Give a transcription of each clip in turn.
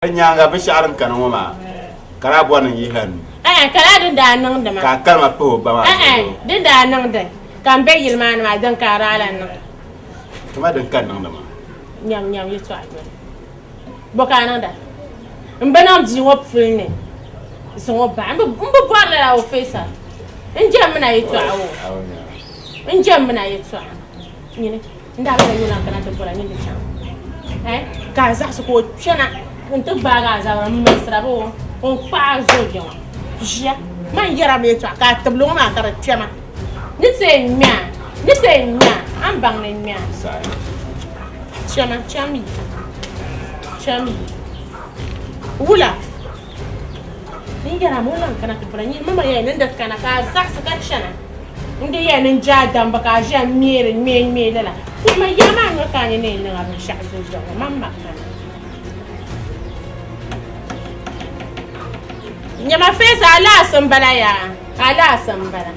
Di nyaaŋa binshɛɣu din kana ŋɔ maa, ka daa bɔri ni n yihi a nuu. Ɛɛn, ka lala din daa niŋdi maa. Ka a kalima pahi o ba maa zuɣu. Ɛɛn, din daa niŋdi ka m be yili maa ni maa, din ka a daa lan niŋ. Tuma din ka n niŋdi maa. Nyam, nyam yɛtɔɣa doli. Bɔ ka a niŋda? M bi niŋ bia ŋɔ puli ni zaŋ o bahi. M bi bɔri lala o feesa. N jɛmmina yɛtɔɣa o. N jɛmmina yɛtɔɣa. Nyini. N daa bala nyuna kana ti bɔra nyin di chaŋ eh ka a zaɣisi ka o kpɛna n-ti gbaagi a zabiri m-milisira bee o n-kpaɣi a zo yiŋa ʒiya. Man yɛra mi yɛtɔɣa ka a tibili ŋɔ maa ka di kpɛma. Ni ti yɛn ŋme a, ni ti yɛn ŋme a, a ni baŋ ni n ŋme a. Kpɛma, cham yi, cham yi. Wula? N yɛra mi o lan kana ti bɔra nyin mama yɛli ni n di kana ka a zaɣisi ka chana. N di yɛli ni n je a damba ka a ʒiya ŋ-ŋmeeri ŋ-ŋmee ŋ-ŋmee lala. Kuɣima yaa maa noli ka a nya ni yɛn niŋ a binshɛɣu zuɣu ŋɔ, man ma kana. Nyama Feza, alaasi m-bala yaa, alaasi m-bala,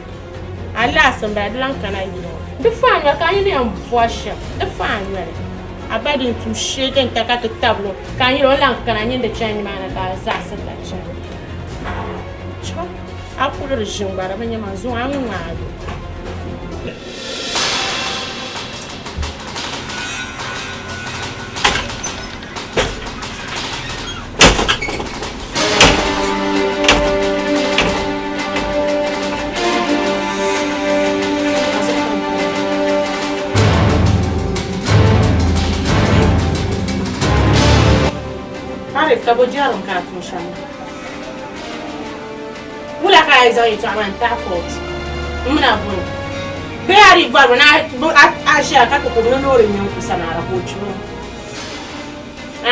alaasi m-bala, di lan kana yili ŋɔ. Di fa a noli ka a nya ni yɛn bɔri shɛm, di fa a noli. A ba din tuui sheegi n-ta ka ti tabili o, ka a nya o ni lan kana nyin di chani nimaani ka a zaɣisi ka chani. Chɔ! A kuɣiri ʒini gba di bi nya ma zuŋɔ a ni ŋmaagi. Arif, ka bo jɛrim ka a tum shɛm maa? Wula ka a yi zaŋ yɛtɔɣa maa n-tahi court m mini a bɔni? Bee a dii bɔrimi ni a ʒiya ka ti ku ni loori ŋme n-ku Samara ka o kpi ŋɔ?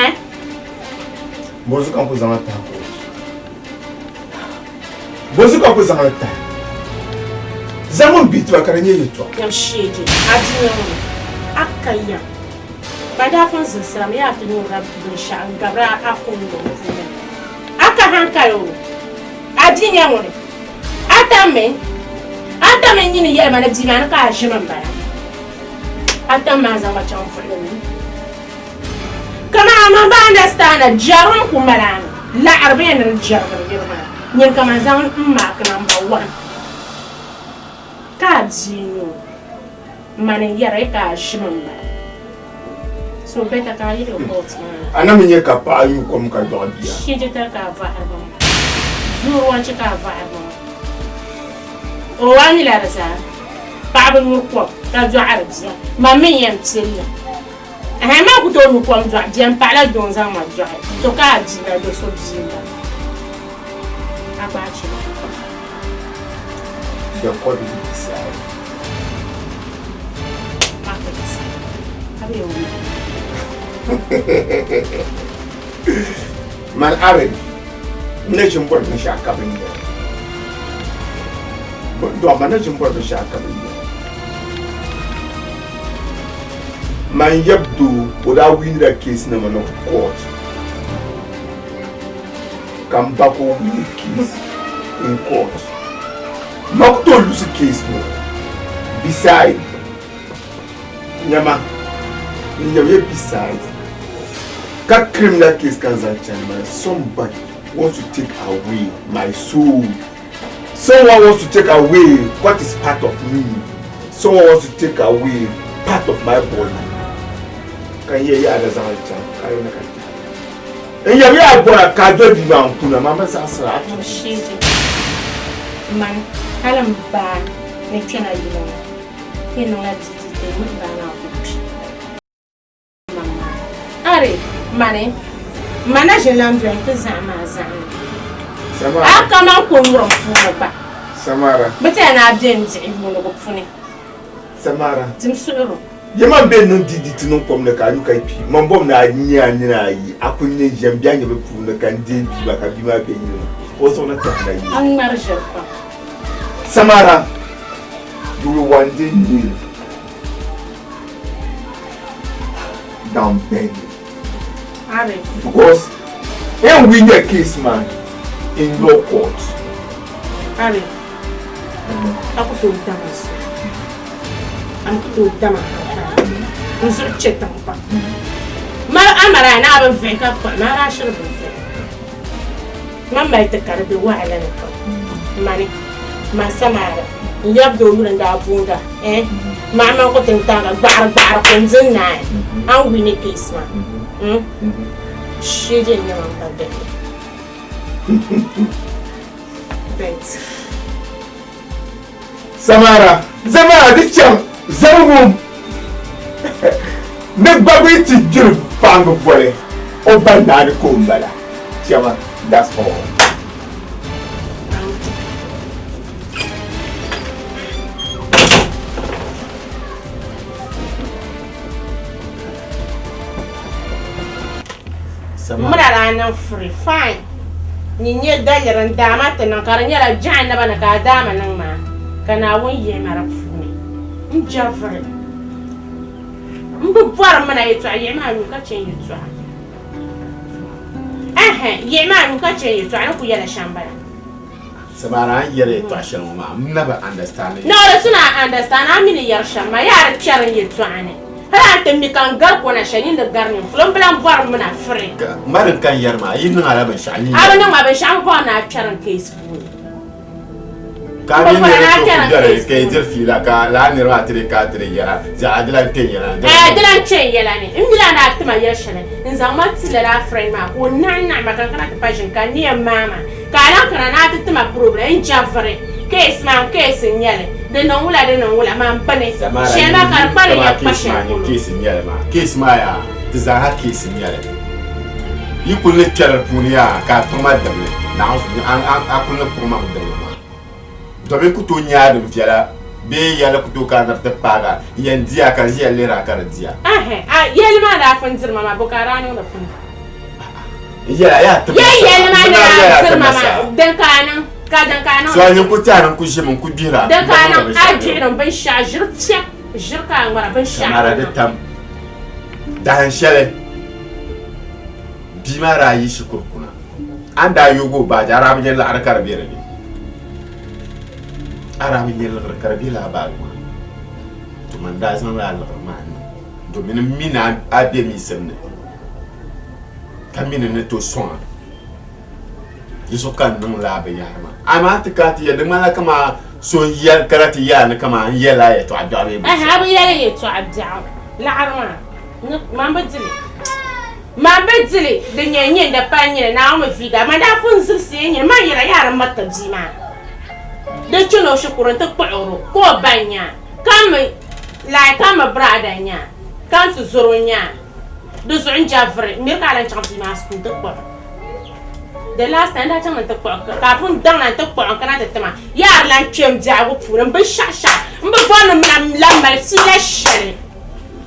Eh? Bɔzuɣu ka n ku zaŋ li tahi court? Bɔzuɣu ka n ku zaŋ li tahi? Zaŋmi m bihi ti ba ka di nyɛ yɛtɔɣa. Yɛm sheegi, a dunia ŋɔ ni, a ka yɛm. Ba daa pun zilisirami yaa ti nyurila binshɛɣu n-gabiri a kuŋgɔŋ puuni. A ka hankali o, a bia nya ŋuni? A tammi? A tammi n nini yɛli ma ni bia maa ni ka a ʒimi m-bala? A tammi a zaŋ ma chaŋ vuhili ni? Kaman a man ba understand a jɛrilim ku mali a ni, laɣiri bee ni di jɛrigiri niriba maa, nyini ka man zaŋ m maaki na m-ba wɔhim ka a bia n-nyɛ o. Mani n-yɛri ka a ʒimi m-bala. So better ka a yihiri court maa ni. A na mi nya ka paɣa nyu kom ka dɔɣi bia. Shiji tali ka a vɔhiri ba ŋɔ. Zuuri wanchi ka a vɔhiri ba ŋɔ. O waa mi la di zaa. Paɣaba nyuri kom ka dɔɣiri bia. Man mi n-yɛn pili li. Ɛhɛn man ku tooi nyu kom dɔɣi bia m paɣila doo n-zaŋ ma dɔɣi. To ka a bia la do so bia m-bala. A gbaai chɛ ba. The court will decide. Man Arif, n na ʒin bɔri binshɛɣu ka bi nya. Dɔɣima na ʒin bɔri binshɛɣu ka bi nya. Man yab doo, o daa wiinila case nima ni court. Ka m ba ka o win case in court. Ma ku tooi lusi case ŋɔ beside nyama n yɛm ye beside ka criminal case ka n zaŋ chani maa somebody wants to take away my soul someone wants to take away what is part of me someone wants to take away part of my body ka n yɛ yaa da zaŋ li chaŋ ka yi na ka N yɛm yaa bɔra ka a doli bia maa n-kuna maa ma zaɣisira a tuhi. Sheji, Mani, hali m baa ni kpɛna yili ŋɔ, ti yɛn niŋla DDT m baa maa ku kpi. Man maa, Ari, mani, m ma na ʒini lan doli nti zahim a zahim. Samara. A kaman ko nyurim puuni gba. Samara. Bɛ tɛya ni a be n-diɣi yuunigu puni. Samara. Dim suhiro. Yi man bɛ niŋ didi ti niŋ kom ni ka a nyu ka yi kpi, man bom ni a nya a nina ayi, a ku nya ʒiɛm bɛ a nyɛvili puuni ka n deei bia maa ka bia maa be yili maa o zuɣu ni tɛhi na yi. A ŋmari ʒiri pam. Samara, you will one day kneel down begging. Ari. Because in win the case man in your court. Ari. A ku tooi dama zuɣu. A ni ku tooi dama hankali. N zuɣu chɛ tiŋ pam. Mali a mali a ni a bi vihi ka kpuɣi ma, a daa shiri bi vihi. Man mali ti ka di be wahala ni pam. Mani, man Samara, n yab doo yuli n-daa boonda, eh, maɣa man ku ti n-taaga gbaɣiri gbaɣiri ko n-di n-naai, a ni wini case maa, mm, shee n-nyɛ man pa bihi. Bet. Samara, Zamara di chaŋ zani wum ni gbabi ti gbiri paɣiŋgi voli o ba naani ka o m-bala. Chama, that's all. Muna daa niŋ free fine nyin nyɛ daliri n daa ma ti niŋ ka di nyɛla jahannaba ni ka a daa ma niŋ maa ka Naawuni yihi ma di puuni n je vuri m bi bɔri muna yɛtɔɣa yihi ma a nuu ka chɛ n yɛtɔɣa ɛhɛn yihi ma a nuu ka chɛ n yɛtɔɣa ni ku yɛla shɛm bala. Samara a ni yɛri yɛtɔɣa shɛli ŋɔ maa m na bi understand. No di tu ni a understand a mi ni yɛri shɛm maa yaa di kpɛri n yɛtɔɣa ni hali a ni ti mi ka n gari kona shɛli nyin di gari nyin polo m bi lan bɔri m mina free. M ba din ka n yɛri maa a yi niŋ a la binshɛɣu nyin A bi niŋ ma binshɛɣu m bɔri ni a kpɛri n case puuni. Ka a mi niriba tooi ku bɛri ka yi diri fiila ka lala niriba maa ti di ka a ti di yɛra zaɣ a di lan kpe n yɛla ni. A di lan kpe n yɛla ni. M mi la ni a ti ma yɛl shɛli n zaŋ ma ti lala a friend maa ka o naɣi naɣi ma ka n kana ti pa ʒini ka n ni yɛn maai maa ka a lan kana ni a ti ti ma problem n jɛviri case maa n case n nyɛli di niŋ wula di niŋ wula man bini shɛli maa ka di kpalim yɛn kpa shɛli polo. Case n nyɛli maa case maa yaa di zaa ha case n nyɛli. Yi kuli ni kpɛri di puuni yaa ka a kpuɣi ma dibli, a kuli ni kpuɣi ma dibli maa. Domi ku tooi nya a din viɛla bee yɛlli ku tooi kana ni di ti paagi a, n yɛn di a ka n ʒiya lihiri a ka di di a. Ɛhɛ, a yɛlli maa daa pun diri ma maa, bɔ ka a daa niŋdi puni? N yɛli a yaa ti ma Yɛ saha, yɛlli maa m ni bi naan daa yɛli a diri ti ma ma maa, saha. din ka a niŋ, ka din ka a niŋdi So a nyin puni? ku tɛha ni n ku ʒimi n ku gbihira Din m ka bi a niŋdi niŋ, a binshɛɣu gbihiri m binshɛɣu, ʒiri piɛm, ʒiri ka a ŋmara binshɛɣu Samara di niŋ. tam dahin shɛli. Bia maa daa yi shikuru kuna, a ni daa yoog o baaji, a daa bi nya liɣiri ka di be di ni? A daa bi nya liɣiri ka di be lala baaji maa ni? To man daa zaŋ lala liɣiri maa niŋ domin m mi ni a be miisim ni ka mi ni ni tooi sɔŋ a. Di zuɣu ka n niŋ lala binyahari maa. Amaa ti kana ti yɛli di ŋmanila kaman so n-yɛli kana ti yɛli a ni kaman n yɛlila a yɛtɔɣa biɛɣu bee Ɛhɛ, a bi yɛli yɛtɔɣa biɛɣu liɣiri maa. Man bi dili. Man bi dili di nyɛ nyin di pa nyini Naawuni viiga man daa pun zibisi ya nyini man yɛra yaa di miriti bia maa di chani o shikuru nti kpuɣiri o ka o ba nya ka mi like ka mi brother nya ka n ti zori o nya di zuɣu n je vuri miri ka a lan chaŋ bia maa school nti kpuɣiri the last time n daa chaŋ ni nti kpuɣi ka a pun daŋna nti kpuɣi n kana ti tima yaa di lan kpe m biɛhigu puuni m bi shaɣishaɣi m bi bɔri ni m lan mali fiila shɛli.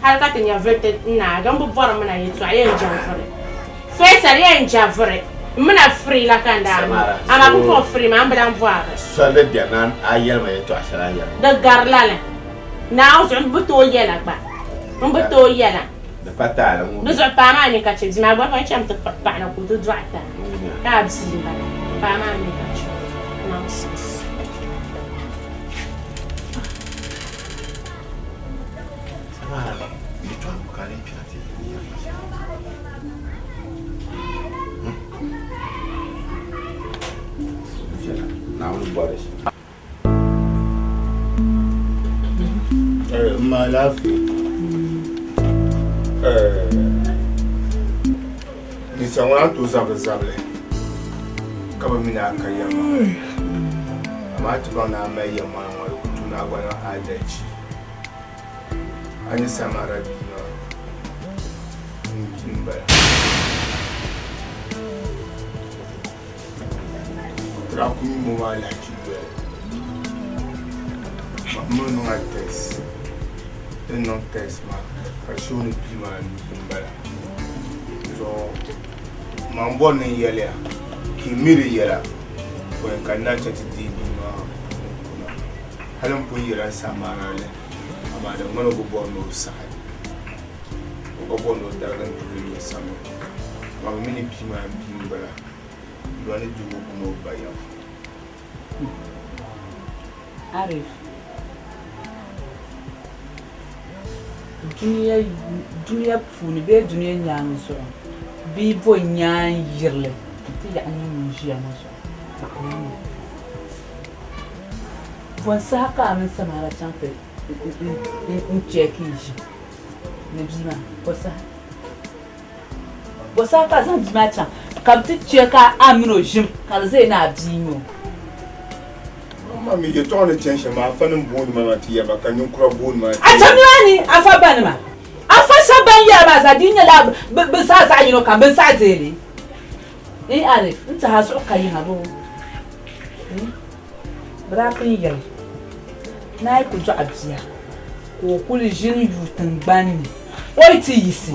Hali ka ti nyɛvili ti naagi m bi bɔri mina yɛltɔɣa yɛn jɛ vuri. Faisal yɛn jɛ vuri m mina free la ka n daa niŋ amaa pumpɔŋɔ free maa m bi lan bɔrili. Soli di bɛri ni a yɛli ma yɛltɔɣa shɛli a ni yɛri ma. Di gari lala. Naawuni zuɣu m bi tooi yɛla gba. M bi tooi yɛla. Di pa taali ŋɔ. Di zuɣu paɣa maa ni ka chɛ bia maa gba pa cham ti kpuɣi paɣa na ka o ti dɔɣi ti a. Ka a bia m-bala. Paɣa maa mi ka chɛ o. Nonsense. Ma alaafee ninsal ŋɔ na tooi zabiri zabili ka bi mini a ka yɛm maa amaa ti baŋ ni a mali yɛm maa ŋɔ di ku tu ni a gba niŋ adalchi A ni Samara bia maa ŋun bia m-bala. O daa kul niŋ o maa alahichi yoli. Ma mi niŋ a test. Di ni niŋ test maa ka di show ni bia maa n bia m-bala. So man bɔri ni n yɛli ya ka yi mi di yɛla pɔi ka n naan chɛ ti deei bia maa n-kuna. Hali m pun yɛla Samara li. Amaa di ŋmani o bi bɔri ni o saɣi, o gba bɔri ni o darigi n-tuhi o sani. Amaa bɛ mi ni bia maa bia m-bala, bia maa ni duhi o kuna o ba yɛm. Arif, Dunia puuni bee dunia nyaaŋa zuɣu, bɛ yi bo nyaanyirili. N-ti yaɣi nyɛ ŋun ʒiya ŋɔ zuɣu. Bɔ n-saha ka a mini Samara chaŋ ti n-cheeki ʒim ni bia maa? Bɔ saha? Bɔ saha ka a zaŋ bia maa chaŋ ka bɛ ti cheeki a min o ʒim ka di zaya ni a bia n-nyɛ o? Ma mi yɛtɔɣa ni chani shɛm maa, afanim booni ma maa ti yɛri ma ka ninkura booni ma. A cham nimaani afa banima. Afa shɛba ban yɛra maa zaa di nyɛla bɛ zaa zaɣ yino kam, bɛ ni saɣi deei li. N Arif, n tɛha zuɣu ka yiŋa boo? Bɛ daa pun yɛli ni a yi ku dɔɣi bia ka o kul ʒini yuui tiŋgbani ni, o yi ti yiɣisi,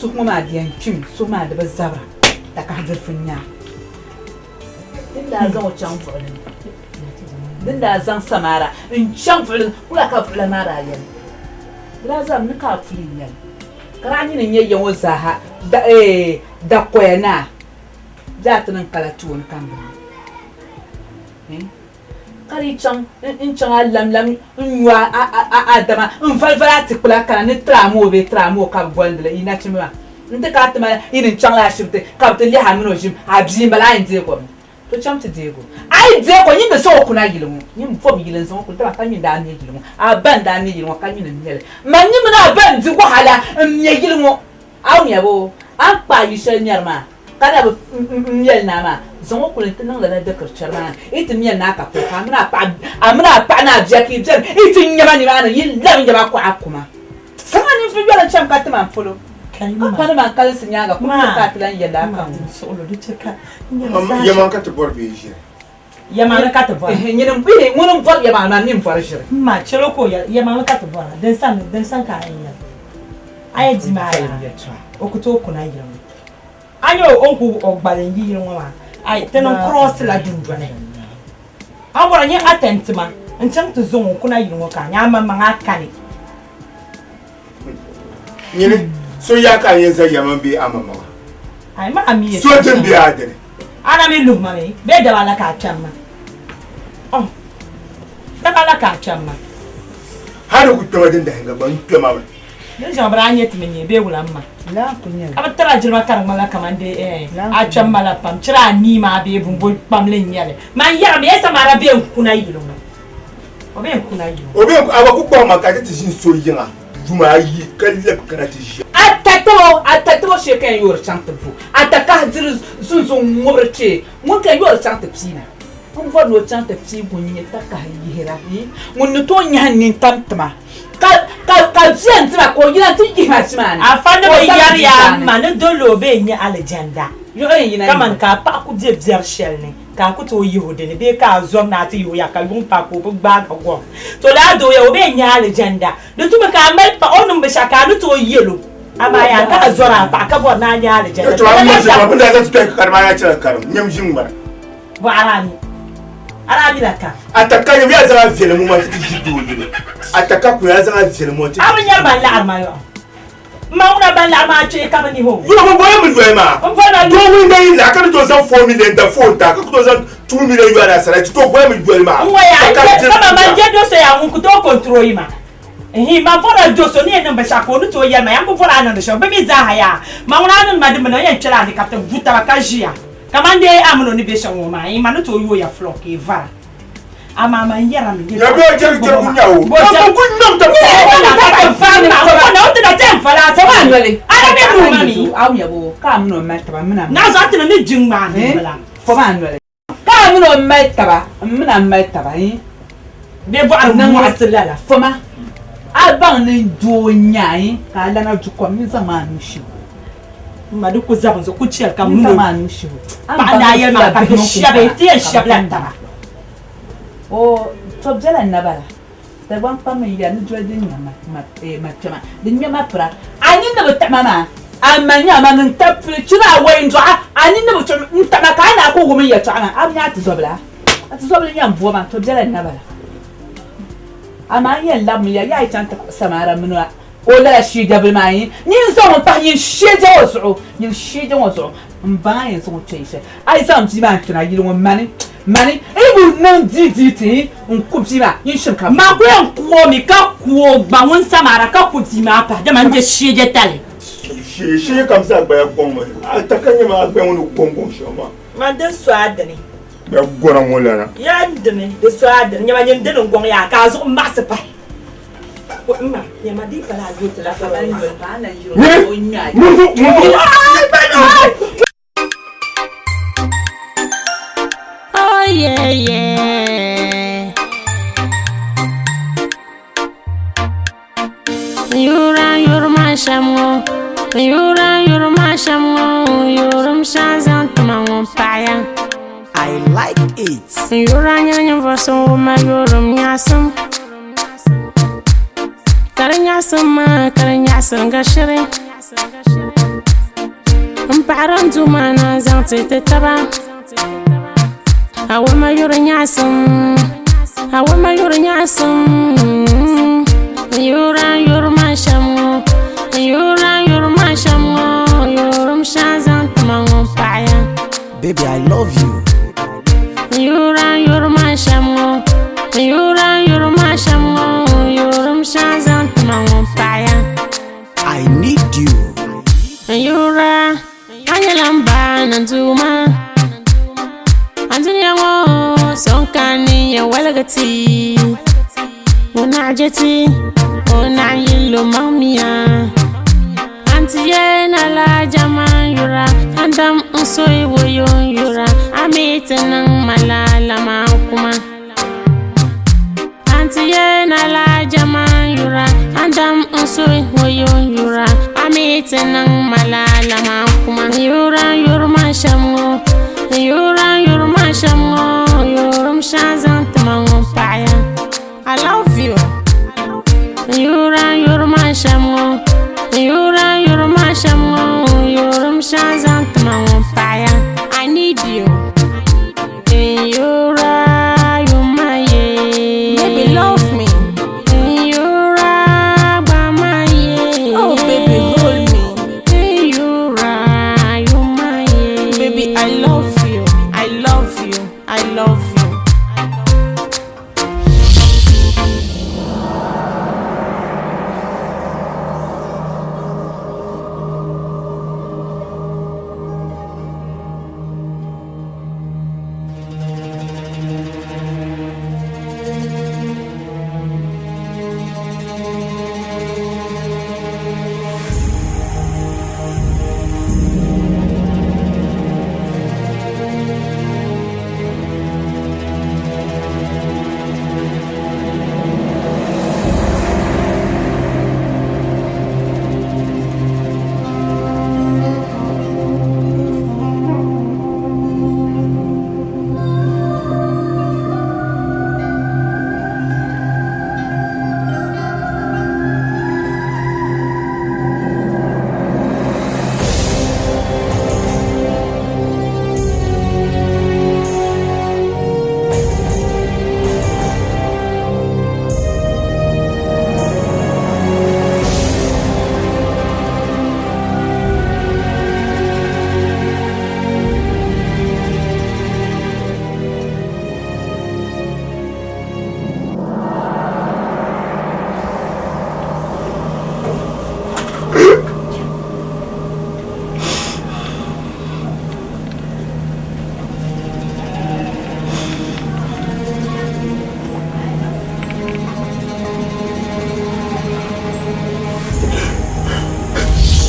suhu ŋɔ maa di yɛn kpimi, suhu maa di bi zabira, takahi dirifu n-nyɛ a. Din daa zaŋ o chaŋ buɣili ni, din daa zaŋ Samara n-chaŋ buɣili ni, wula ka buɣila maa daa yɛli? Di daa zaŋmi ni ka a puli n-nyɛ li, ka daa nyini n-nyɛ ya ŋɔ zaaha dakoya naa bee a ti niŋ kala tooni ka m bini ni, ka di yi chaŋ n-chaŋ a lamlam n-nyu a adama n-valivali a tikpila kana ni tiramoo bee tiramoo ka bɛ bolindi li yi nachimba maa nti ka a ti mali yi ni chaŋla ashibiti ka bɛ ti lihi a mini o ʒim a bia m-bala a yɛn deeg o mi. To chaŋ ti deeg o. A yi deeg o, nyin ni zaŋ o kuna yili ŋɔ. Nyin bom yili n-zaŋ o kuli, dama ka nyini daa me yili ŋɔ. A ba n-daa me yili ŋɔ ka nyini m-me li. Man nyin mini a ba n-di wahala m-me yili ŋɔ. A wumya boo? A ni kpaai yu shɛli mɛri maa ka na bi mɛli naa maa, zaŋ o kuli nti niŋ lala dikirichɛri maa ni. Yi ti mɛli naa ka pɔi ka a mini a paɣa, a mini a paɣa ni a bia ka yi beni, yi ti nya ma nimaani, yi labi nya ma kuɣa kuma. Zaŋ a ninvuɣ yɔli n-chaŋ ka ti ma m polo, ka pa ni man kalinsi nyaaŋa kum ti ka a ti lan yɛl a ka ŋun. Yɛmaŋ ka ti bɔri bee ʒiri? Yɛmaŋli ka ti bɔra. Ŋuni m-bɔri yɛmaŋli maa mi m-bɔri ʒiri. M ma, chɛl o ka o yɛli, yɛmaŋli ka ti bɔra, din sani, din sani ka a yɛn yɛli. A yi di maa yaa, o ku tooi kuna yili ŋɔ. A nya o ni ku o gbali n-yi yili ŋɔ maa, ai, ti niŋ kurɔsi la dundɔni. A ni bɔra nyɛ a tɛnti ma n-chaŋ ti zaŋ o kuna yili ŋɔ ka a nya amaŋmaŋ a kani. Nyini, so yaa ka a yɛn za yɛma bee amaŋmaŋa? Ai, ma a mi So din be a dini. A na mi luhi ma mi bee daba la ka a kpɛm ma? Oh, daba la ka a kpɛm ma. Hal di ku kpɛma din dahinga gba, n kpɛma mi. Din shɛŋa bɛ daa nyɛ ti mi nyɛ bee wula m-ma? Ka bɛ tiri a jilima ka di ŋmanila kaman dee eh, a kpɛm ma la pam, chira a nii maa bee bumbo kpamli n-nyɛ li. Man yɛrimi, ya Samara bee n-kuna yili ŋɔ? O bee n-kuna yili ŋɔ? O bee n-ku, a gba ku kpaŋ ma ka ti ti ʒini so yiŋa yuma ayi ka lab kana ti ʒiya. A tatabo, a tatabo shee ka yɛn yoori chaŋ ti bo, a takahi diri zunzuŋ ŋubiri kpee, ŋuni ka yɛn yoori chaŋ ti piina? M bɔri ni o chaŋ ti pii ŋun nyɛ takahi yihira, ŋun ni tooi nyahi n nintam tima. Ka ka ka bia n-dima ka o yina nti yihi ma ʒim a ni. Afa ni Ka o bi zaŋ yɛri bia ya zaani. ma ni doli o bee n-nyɛ alijanda. Yuɣu yɛn yina Kaman ni. ka a paɣa ku be biɛri shɛli ni ka a ku tooi yihi o di ni bee ka a zom ni a ti yihi o ya ka yuŋ paai ka o bi gbaag a gom. To lala doo ya o bee n-nyɛ alijanda. Di tumi ka a mali paɣa o niŋ binshɛɣu ka a ni tooi yɛl o. Amaa yaa ka a zɔri a paɣa ka bɔri ni a nyɛ alijanda. Yɛltɔɣa Lala m-mali ʒim daa maa, bɛ ni daa zaŋ ti kpɛhi ka karim a yaa chɛla karim, nyam ʒim ŋmara. Bɔɣiri a mi. A daa mi la ka. A ta ka nyam yaa zaŋ a viɛlim ŋɔ maa ti ti ʒi doo yili. A ta ka ku yaa zaŋ a viɛlim ŋɔ ti A bi nyari ban laɣiri ma yɔɣu. M ma ŋuna ban laɣiri maa kpee ka bi nihi o. Yino bi bɔri mi yɔli maa. M bɔri ma Doo ŋun na yi laɣi ka ni tooi zaŋ 4 million da phone ta ka ku tooi zaŋ 2 million yɔli a sara ti tooi bɔri mi yɔli maa. N ŋɔ yaa Ka n ka je diri kama man tuuta. je do so yaa ŋun ku tooi control yi ma. Ihi man bɔrila do so ni yɛn niŋ binshɛɣu ka o ni tooi yɛli ma yaa m bi bɔri a niŋdi shɛm bɛ mi zaaha yaa ma ŋuna a niŋdi ma din bi niŋ n yɛn kpɛla a ni ka ti gu taba ka ʒiya. Kaman dee a min o ni be shɛm ŋɔ maa, yi ma ni tooi yooya floor ka yi vara. Amaa man yɛra mi Ya bɛ jɛri jɛri ku nya o. Bo jɛri Ku niŋ ti Ni na ka ti vari ma, ko na o ti na ti yɛn vala a Fo maa noli. A na bɛ nuu ma mi. A wumya bo ka a min o mali taba m min a Naa zuɣu a ti ni ni gbi ŋmaa ni bala. Fo maa noli. Ka a min o mali taba m min a mali taba. Bɛ bɔɣiri muɣisi lala. Fo ma a baŋ ni doo n-nyɛ a ka a lana du kom, nyin zaŋmi a nuu shihi o. Ma di ku zabi n zuɣu ku chɛli ka N mino zaŋ a nuu shihi o. Paɣa naa yɛli maa ka di shɛbi ti yɛn shɛbila taba. O to bela naba la, Dagbaŋ kpam n yɛri ni doli din ŋmɛ ma kpɛma, din ŋmɛ ma pira. A nini ni bi taɣi ma maa, a ma nya ma ni n-tabi puli chira awɔi n-dɔɣi a, a nini ni bi tuɣi n-taɣi ma ka a naa ku wum n yɛltɔɣa maa, a bi nya a tizɔbila? A tizɔbila n-yɛn bo ma, to bela naba la. Amaa n yɛn labimi ya, yaa yi chaŋ ti kpuɣi Samara min o O lala sheejabili maa yi nyin zaŋ o pahi nyin sheeja ŋɔ zuɣu, nyin sheeja ŋɔ zuɣu m baŋ a yɛn zaŋ o kpe shɛli. A yi zaŋ bia maa n-kpɛna yili ŋɔ mani, mani n yi bi niŋ dii dii ti n ku bia maa, nyin shiri ka Man ku yɛn ku o mi ka ku o gba ŋun Samara ka ku bia maa pahi dama n je sheeja tali. Shee shee kam zaa gbaya gɔŋ mi. A ta ka nyɛ a gbaya ŋɔ ni gɔŋ gɔŋ shɛm maa. Man din so a dini. Gbaya gɔna ŋɔ lana. Ya n dini di so a dini. Nyɛma nyin dini n-gɔŋ ya ka a zuɣu maɣisi pahi. Mma, nyɛma di pala a yo ti la Nyini! Ŋun ŋun Oh yeah yeah. N yura n yuri maa shɛm ŋɔ n yura n yuri maa shɛm ŋɔ n yurim shɛŋa zaŋ tima ŋɔ n paɣaya. I like it. N yura nyɛla ninvuɣu so ŋun mali yurim nyaɣasim ka di nyaɣasim maa ka di nyaɣasiri n gari shiri. N paɣiri n duuma na zaŋ ti ti taba a wama yuri nyaɣasim a wama yuri nyaɣasim n yura n yuri maa shɛm ŋɔ n yura n yuri maa shɛm ŋɔ n yurim shɛŋa zaŋ tima ŋɔ n paɣaya. Baby, I love you. N yura n yuri maa shɛm ŋɔ n yura n yuri maa shɛm ŋɔ n yurim shɛŋa zaŋ tima ŋɔ n paɣaya. I need you. N yura a nyɛla n ba ni n duuma Andunia ŋɔ so n kani yɛn waligi ti o naɣ je ti o naɣ yili o maŋ mia Anti ye na la jama n yura an dam n soyi woyo n yura a mi ti niŋ ma lala maa kuma Anti ye na la jama n yura an dam n soyi woyo n yura a mi ti niŋ ma lala maa kuma N yura n yuri maa shɛm ŋɔ n yura n yuri maa shɛm ŋɔ n yurim shɛŋa zaŋ tima ŋɔ n paɣaya. I love you. N yura n yuri maa shɛm ŋɔ n yura n yuri maa shɛm ŋɔ n yurim shɛŋa zaŋ tima ŋɔ n paɣaya. I need you. N yura yuma ye. Baby, love me. N yura gbama ye. Oh, baby, hold me. N yura yuma ye. Baby, I love you. I love you. I love you.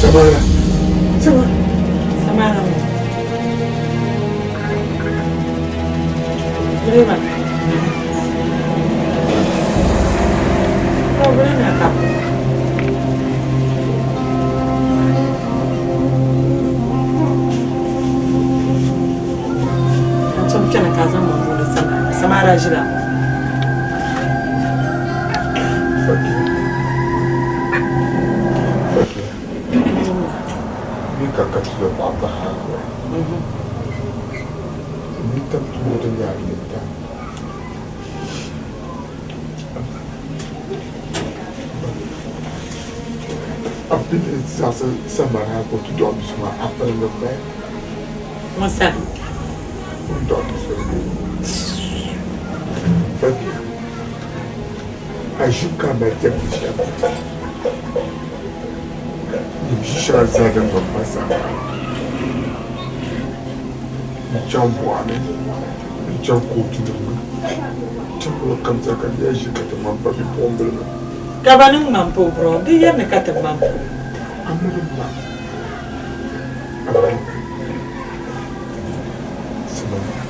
Samara. Samara. Samara ŋɔ. Rema. Oh, wala na ka. An tom kpɛna ka a zaŋ ma booni Samara. Samara ʒila. Forgive me. Forgive me. Mi ka ka tuzo paɣa pahi a zuɣu. Mi tam tumo din nyɛ a ta. A bi ni zaɣisi Samara ka o ti dɔɣi bi so maa, a filimbi baya. Ŋun sani. O ni dɔɣi bi so. Forgive me. A ʒim ka a mali tɛbu shɛm. N bia shɛŋa zaa din gba m ma sani maa, n chaŋ buɣa ni, n chaŋ kootunima ni, n chaŋ luɣili kam zaa ka di yaa ʒi ka ti ŋmani pa bipuɣimbila maa. Ka ba ni ŋmani pa o bro, di yɛri ni ka ti ŋmani pa o. A mini ma, a mini ma. Samara,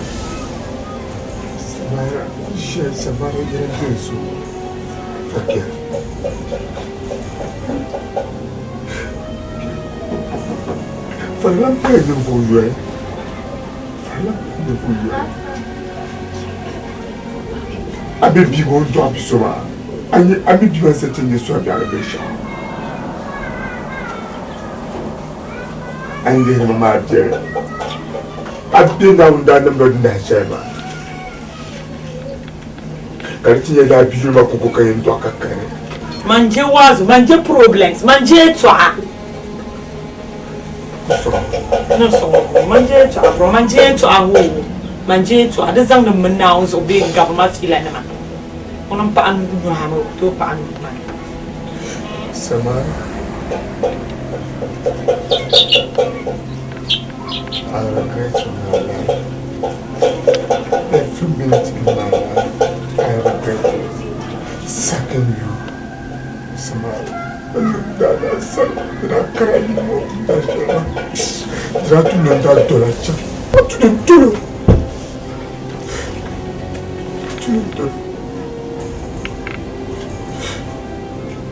Samara, shɛli Samara yɛli doli so, Fakiya. Farilan paya ninvuɣ yoli. Farilan paya ninvuɣ yoli. A be bia ŋɔ n-dɔɣi bi so maa, a nya a mi bia maa sa ti nya sɔri biɛɣu ni binshɛɣu. A ni lihiri ma maa biɛri. A be Naawuni daa niŋ ba nahi shɛli maa. Ka di ti nyɛ lala bia yuli maa kɔŋko ka yɛn dɔɣi ka kani. Man je waazu, man je problems, man je yɛltɔɣa. Niŋ sɔŋ bro, man je yɛltɔɣa bro, man je yɛltɔɣa hoo, man je yɛltɔɣa di zaŋdi m mini Naawuni zuɣu bee n-gabi ma fiila nima. Ŋuni m-paɣi n nyɔhi mi o ku tooi paɣi n nuhi maa. Samara, I regret my life. Every minute in my life, I regret it. Sacking you. Samara, dada sara, dada kara yi mo, dada shɛla. Dada tu na da dola cha. Tu na dolo. Tu na dolo.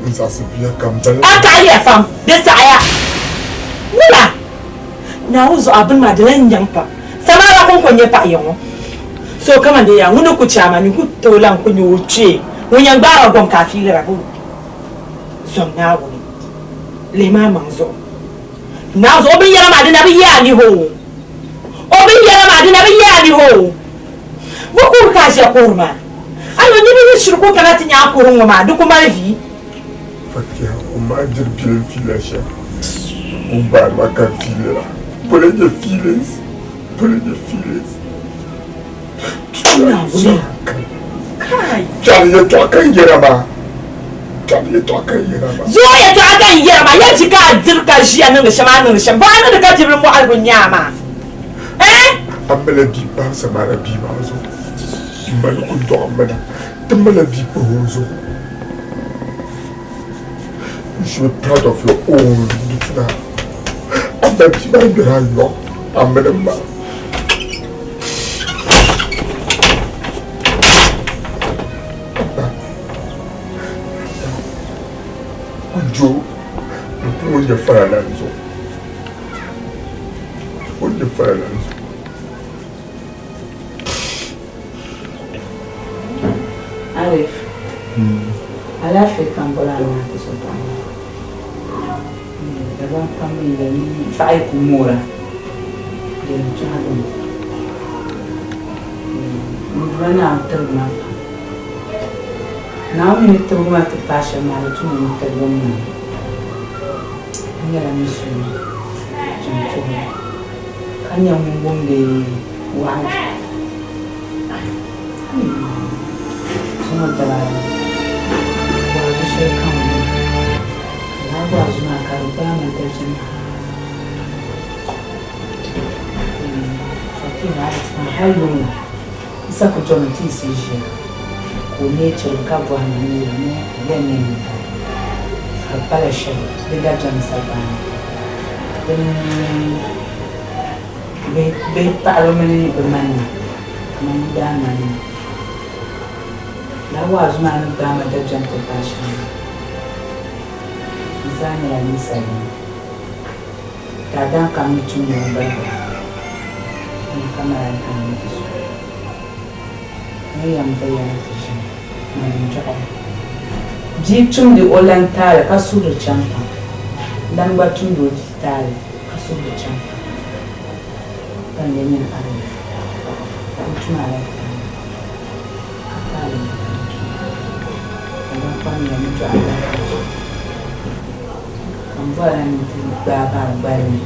N zaɣisi bia ka m bala. A kaɣi ya fam, di saɣiya. Wula! Naawuni zuɣu a bini maa di lahi nyaŋ pam. Samara kɔŋko n-nyɛ paɣa ya ŋɔ. So kaman di ya ŋuni ku chɛ a maa nyin ku tooi lan ku nya o kpee ŋun yɛn gbaar a gom ka a fiilira bɛ zom Naawuni lihi maa maŋ zuɣu. Naawuni zuɣu o binyɛra maa di na bi ye a nihi o. O binyɛra maa di na bi ye a nihi o. Bɔ kuhiri ka a ʒiya kuhiri maa? Ayo niriba yi shiri ku kana ti nya a kuhiri ŋɔ maa di ku mali vi. Fatiha o maa diri bilim fiila shɛm o baari ma ka fiilira polo nyɛ feelings polo nyɛ feelings Kpɛri yɛtɔɣa ka n yɛra maa kpɛri yɛtɔɣa ka n yɛra maa Zuɣu yɛtɔɣa ka n yɛra maa yɛli ti ka a diri ka ʒiya niŋdi shɛm a niŋdi shɛm bɔ a niŋdi ka dibili mɔɣiligu nya a maa eh. A mala bia pahi Samara bia maa zuɣu m ma ni ku dɔɣi m ma na ti mala bia pahi o zuɣu. You should be proud of your own Dutuna. Amma bia maa ŋmɛri a yɔɣu a mini m ma. Abba, Kujo, n ku ŋun nyɛ faralan zuɣu. Ŋun nyɛ faralan zuɣu. Arif, alaafee ka m bɔri a maa ti so paɣa maa. Dagbaŋ pam mi yɛli ni paɣa yi ku moora, di yɛn tɔhigimi. N Duuma Naawuni tiligi ma pam. Naawuni mi ni tibigi ma ti paai shɛm maa di tu ni n tiligi m maŋa. N nyɛla musulimi jintuhira ka nyɛ ŋun wumdi wa'azu. Zuŋɔ daba ayi wa'azu shɛli ka n wum ka lala wa'azu maa ka di gbaai ma dabiɛm hali yuŋ ni Yisa ku dɔmi nti yiɣisi ʒiya ka o neei chirigi ka bɔhi ma ni yɛli ni o yɛn neemi m-bala ka di pala shɛli di dabiɛm n-sa gbaai ma dini Bihi paɣaba mini bɛ manima kamani yi daa manima. Lala waazu maa ni gbaai ma dabiɛm ti paai shɛm maa, di zaa nyɛla ninsalinima. Daadam kam ni tumdi o ni balibala ni ka malaika ni ti so. N ni yɛn boli ya na ti ʒini, mani n-dɔɣi ya. Bia tumdi o lan taali ka suhuri chaŋ pam. Lan gba tumdi o bia taali. Ka suhuri chaŋ pam, ka n lee nyini Arif, ka o tum alahichi ka taali mi ka n tum, ka ban kpamya ni dɔɣi alahichi, ka m bɔri a ni ti gbaai bahi gbali ni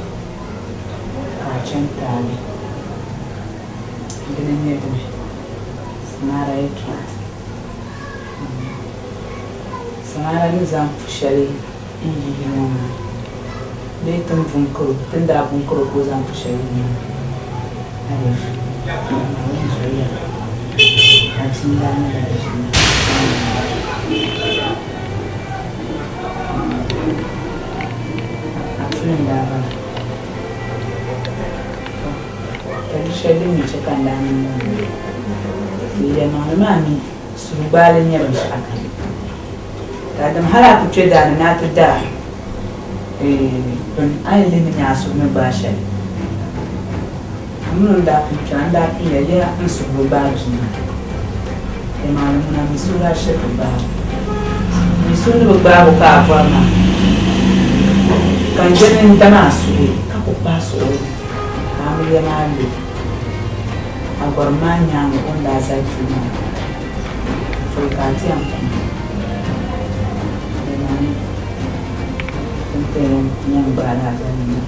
ka a chani taali. Dini n-nyɛ dini? Samaara yɛtɔɣa. Samaara ni zaŋ pu shɛli n-yi yili ŋɔ maa. Bee ti ni vu n-kar o, ti ni daa vu n-kar o ka o zaŋ pu shɛli yi maa. Areef, Naawuni zuɣu yɛla, a bia n-daa nyɛ lala ʒii maa. A puli n-daa bala. Tɔ! Ka du shɛli din mi chɛ ka n daa niŋ lala maa. Di yɛlimaŋli maa mi surugbaali n-nyɛ binshɛɣu kam. Daadam hal a ku kpe daa ni ni a ti da bini, a yi lihi ni nya a suhu ni gbaai shɛli. A min o ni daa pun kpɛna, n daa pun yɛli ya n suhu bi gbaai bia maa. Yɛlimaŋli ŋuna mi suhu daa shiri bi gbaag o. Mi suhu ni bi gbaag o ka a bɔri maa, ka n je ni n dam a suhi ka ku kpahi suhu o ni ka amiliya maa lu a gɔrim maa nyaaŋa o ni daa zali puu maa. Pɔi ka a ti yɛn kum, yɛlimaŋli din ti yɛn gbaai lala dali maa,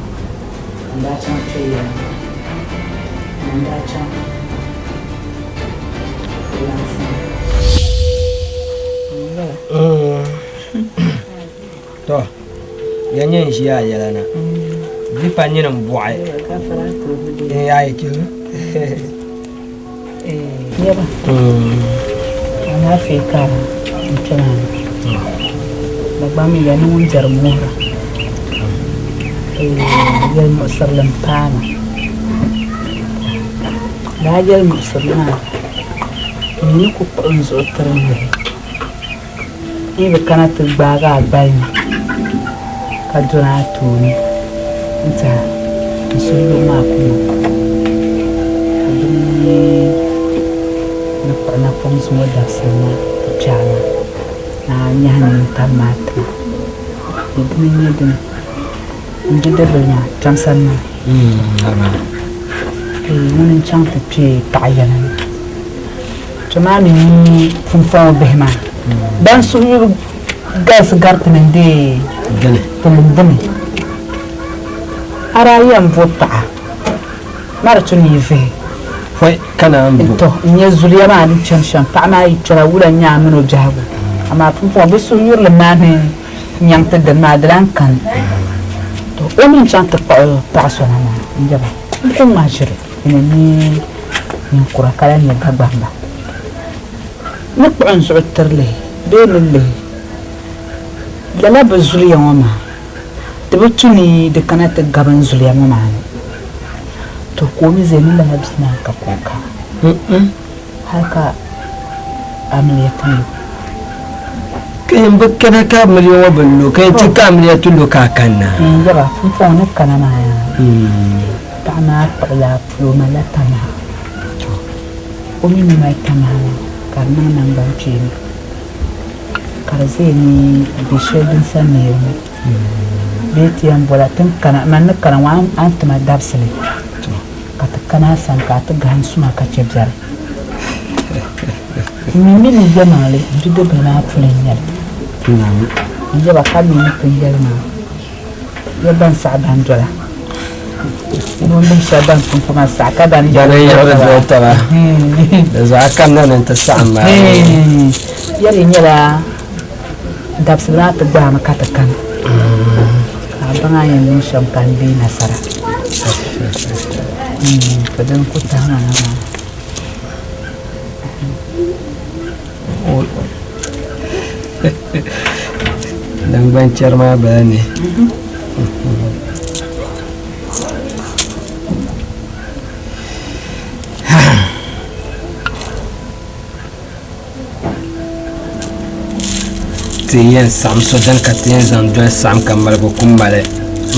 ka n daa chaŋ kpe yɛla maa, ka n daa chaŋ o lan sani. Tɔ, ya nyɛ n ʒiya a yɛla na. Di pa nyini n bɔɣi. N yaa yi chihi. Yaba, alaafee ka n kpɛma ni. Dagbaŋ mi ya ni ŋun dɛri muhira. Yɛli muɣisirili m paai ma. Lala yɛli muɣisirili maa n ni ku kpuɣi n zuɣu tiri lihi. N yi bi kana ti gbaagi a gbali ni ka dɔni a tooni n-tɛha n suhuyubu maa ku niŋ. Ka dini n-nyɛ ni kpuɣi napɔŋ zuŋɔ dabisili maa ti kpe a na ni a nyahi nintam maa ti ma. Di dini n-nyɛ dini n bidibbil maa kpɛm sani maa. Ŋuni n-chaŋ ti kpe paɣ yɛla ni. Kpɛ maa mi ni pumpɔŋɔ bihi maa ban suhuyubu galisi gari ti ni deei tilim dini. A daa yɛn bo paɣa ma di tu ni yi vihi. Pɔi ka naan bo. Tɔ! N-nyɛ zuliya maa ni chani shɛm, paɣa maa yi kpɛra wula n-nyɛ a mini o biɛhigu. Amaa pumpɔŋɔ bɛ suhuyurili maa ni nyaŋ ti dini maa di lahi kani. Tɔ! O mi n-chaŋ ti kpuɣi paɣa so na maa n-yaba n ku ŋma ʒiri. Bɛ ni nyɛ ninkura ka lahi nyɛ Dagbamba. Ni kpuɣi n zuɣu tiri lihi bee ni lihi lala bɛ zuliya ŋɔ maa, di bi tu ni di kana ti gabi n zuliya ŋɔ maa ni. To ka o mi zaya ni lala bia maa ka ka o ka hali ka amiliya ti lu. Ka yɛn bi kana ka amiliya ŋɔ bi lu, ka yɛn ti ka amiliya ti lu ka a kanna. N yaba, pumpɔŋɔ ni kana maa yaa. Paɣa maa kpuɣila puli o malila tamaha. O mi ni mali tamaha maa ka di niŋ naŋgbankpeeni ka di ʒɛya ni bɛ shɛli din sa neeri ŋɔ bee ti yɛn bola ti ni kana man ni kana ŋɔ a ni ti ma dabisili ka ti kana a sani ka a ti gahim suma ka chɛ biɛri. N mi mi ni yɛlimaŋli n bidibbil maa puli n-nyɛ li. N yaba ka mi ni pun yɛli maa. Ya ban saɣi ban dola. Noon shɛba ban pun kpa saɣi ka ban yɛrigi doli taba. Di zuɣu a kamina ni n-ti saɣim maa. Ya di nyɛla dabisili maa ti gbaami ka ti kana. Ka a baŋ a yɛn niŋ shɛm ka n deei nasara. Ka dini ku tahi ma na maa. Dangban chɛri maa bala ni. Ti yɛn saɣim so dini ka ti yɛn zaŋ doli saɣim ka maligu ku mali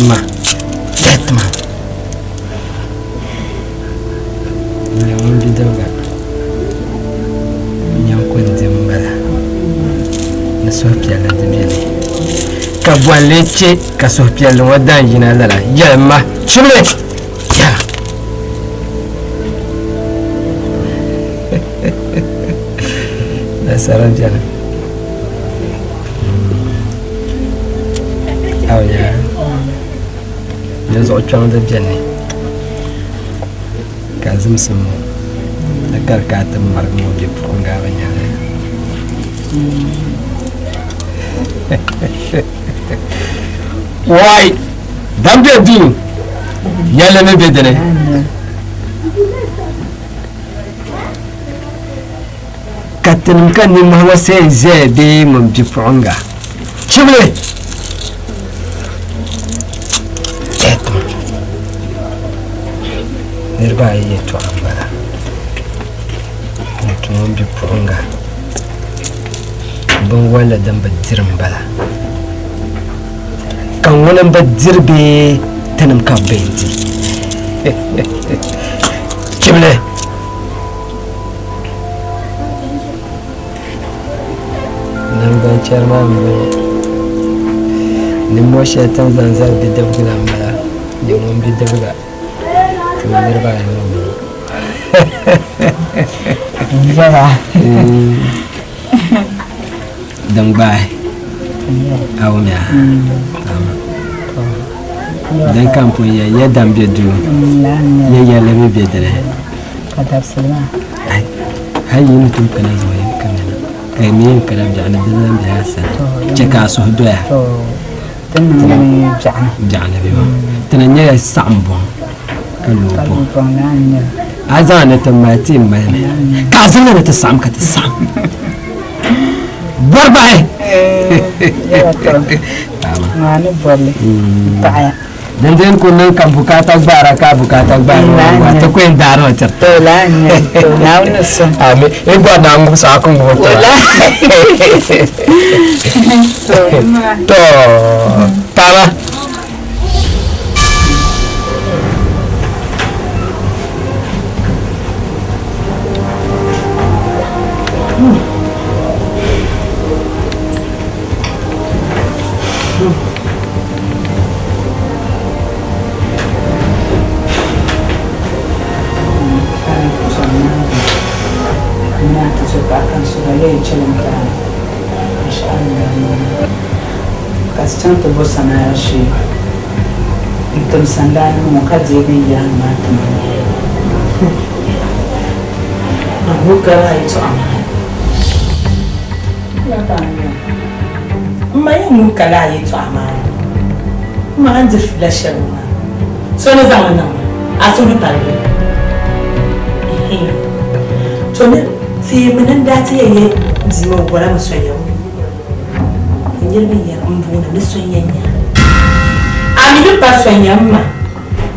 ma yɛli ma. N nyɛ ŋun bidibiga n nyɛ ku n di m-bala ni suhupiɛlli di beni ka bɔnli che ka suhupiɛlli ŋɔ dan yina lala yɛli ma chibili yɛla nasara beni aw yaa Di zuɣu kpiɔŋ di beni ka zimsim di kari ka a ti marigi ŋɔ bipuɣiŋga bi nya li. Wai! Dan be duu, yɛlli mi be dini. Ka tinim ka nimmohi ŋɔ see n-ʒeya bee ŋun bipuɣiŋga chibili? Niriba ayi yɛtɔɣa m-bala. N-ti ŋun bipuɣiŋga binwalli din bi diri m-bala. Ka ŋuni m-bi diri bee tinim ka bɛ yɛn di? Chibili! Naŋgbanchɛri maa m-bɔŋɔ. Nimmoo shɛli ti ni zaŋ zali bidibiga la m-bala. Nyɛ ŋun bidibiga ti mi niriba ayi ŋɔ m-bɔŋɔ. Din gbaai a wumya din ka n pun yɛn ya dam be duu ya yɛlli mi be dini hal yi ni tum kana zuɣu yɛn kamina ka yi mi yɛn kana biɛɣuni din lan be a sani chɛ ka a suhu doya biɛɣuni bɛ maa ti na nyɛla saɣim buɣim ka looi buɣim a zaŋ ni ti mali ti mali mi ka a zaŋ ni ti saɣim ka ti saɣim bɔri bahi Dindin ku niŋ ka bukaata gbaara ka bukaata gbaara wa ti ku yɛn daari o tiri. To la n nyɛ to Naawuni sɔŋ. Ami i bɔri na ŋubi so a ku ŋubi tira. To paɣaba. Ka ti chaŋ ti bo samaria shee n-tim sandaanima ŋɔ ka deei bɛ yaanima maa ti ma. M ma yɛn ŋun ka lala yɛtɔɣa maa ni, m ma a ni di fiila shɛli ŋɔ maa, so ni zaŋ li niŋ ma, a suhu ni paligi mi. To ni teemi ni n daa ti yɛn yɛ bia maa o bɔla mi sonya ŋɔ. N niriba yɛri m booni ni sonya nya. A mi ni pa sonya m ma